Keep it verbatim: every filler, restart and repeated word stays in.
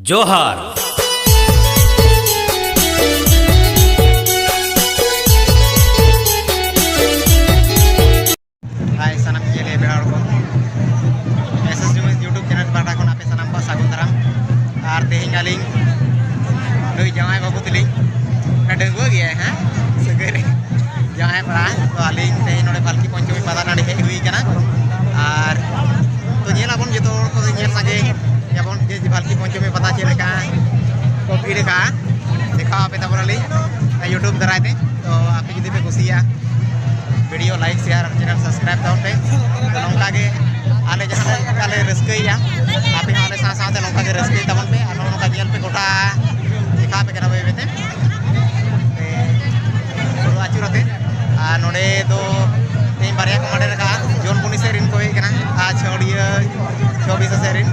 ᱡᱚᱦᱟᱨ᱾ ᱦᱟᱭ ᱥᱟᱱᱟᱢ ᱧᱮᱞᱮ ᱯᱮᱲᱟ ᱦᱚᱲ ᱠᱚ, S S D mess YouTube channel ᱯᱟᱦᱴᱟ ᱠᱷᱚᱱ ᱟᱯᱮ ᱥᱟᱱᱟᱢ ᱠᱚ ᱥᱟᱹᱜᱩᱱ ᱫᱟᱨᱟᱢ᱾ ᱟᱨ ᱛᱮᱦᱮᱧ ᱟᱹᱞᱤᱧ ᱱᱩᱭ ᱡᱟᱶᱟᱭ ᱵᱟᱹᱵᱩ ᱛᱟᱹᱞᱤᱧ, ᱰᱟᱺᱜᱩᱣᱟᱹ ᱜᱮᱭᱟᱭ, ᱦᱮᱸ, ᱥᱟᱹᱜᱟᱹᱭ ᱨᱮ ᱡᱟᱶᱟᱭ ᱯᱟᱲᱟ᱾ ᱛᱚ ᱟᱹᱞᱤᱧ ᱛᱮᱦᱮᱧ ᱱᱚᱰᱮ ᱵᱷᱟᱞᱠᱤ ᱯᱚᱧᱪᱚᱢᱤ ᱯᱟᱛᱟ ᱴᱟᱺᱰᱤ ᱦᱮᱡ ᱦᱩᱭ ᱠᱟᱱᱟ᱾ ᱟᱨ ᱛᱚ ᱧᱮᱞ ᱟᱵᱚᱱ ᱡᱚᱛᱚ ᱦᱚᱲ ᱠᱚ ᱧᱮᱞ ᱥᱟᱸᱜᱮ ᱭᱟᱵᱚᱱ ᱡᱮ ᱵᱷᱟᱞᱠᱤ ᱯᱚᱧᱪᱚᱢᱤ ᱯᱟᱛᱟ ᱪᱮᱫ ᱞᱮᱠᱟ ᱠᱚ ᱵᱷᱤᱲ ᱟᱠᱟᱫᱼᱟ, ᱫᱮᱠᱷᱟᱣ ᱟᱯᱮ ᱛᱟᱵᱚᱱᱟᱞᱤᱧ YouTube ᱫᱟᱨᱟᱭ ᱛᱮ᱾ ᱛᱚ ᱟᱯᱮ ᱡᱩᱫᱤ ᱯᱮ ᱠᱩᱥᱤᱭᱟᱜᱼᱟ, video, like, share, channel subscribe ᱛᱟᱵᱚᱱ ᱯᱮ᱾ ᱛᱚ ᱱᱚᱝᱠᱟ ᱜᱮ ᱟᱞᱮ ᱡᱟᱦᱟᱸ ᱞᱮᱠᱟ ᱞᱮ ᱨᱟᱹᱥᱠᱟᱹᱭᱮᱫᱼᱟ, ᱟᱯᱮ ᱦᱚᱸ ᱟᱞᱮ ᱥᱟᱶ ᱥᱟᱶᱛᱮ ᱱᱚᱝᱠᱟ ᱜᱮ ᱨᱟᱹᱥᱠᱟᱹᱭ ᱛᱟᱵᱚᱱ ᱯᱮ᱾ ᱟᱨ ᱱᱚᱜᱼᱚ ᱱᱚᱝᱠᱟ ᱧᱮᱞ ᱯᱮ, ᱜᱚᱴᱟ ᱫᱮᱠᱷᱟᱣ ᱟᱯᱮ ᱠᱟᱱᱟ ᱵᱟᱹᱭ ᱵᱟᱹᱭ ᱛᱮ᱾ ᱯᱮ ᱟᱹᱪᱩᱨ ᱟᱛᱮ᱾ ᱟᱨ ᱱᱚᱰᱮ ᱫᱚ ᱛᱮᱦᱮᱧ ᱵᱟᱨᱭᱟ ᱠᱚ ᱢᱟᱰᱮᱨ ᱟᱠᱟᱫᱼᱟ, ᱡᱚᱱᱯᱩᱱᱤ ᱥᱮᱫ ᱨᱮᱱ ᱠᱚ ᱦᱮᱡ ᱟᱠᱟᱱᱟ ᱟᱨ ᱪᱷᱟᱹᱲᱭᱟᱹ ᱪᱷᱚᱵᱤᱥ ᱥᱮᱫ ᱨᱮᱱ᱾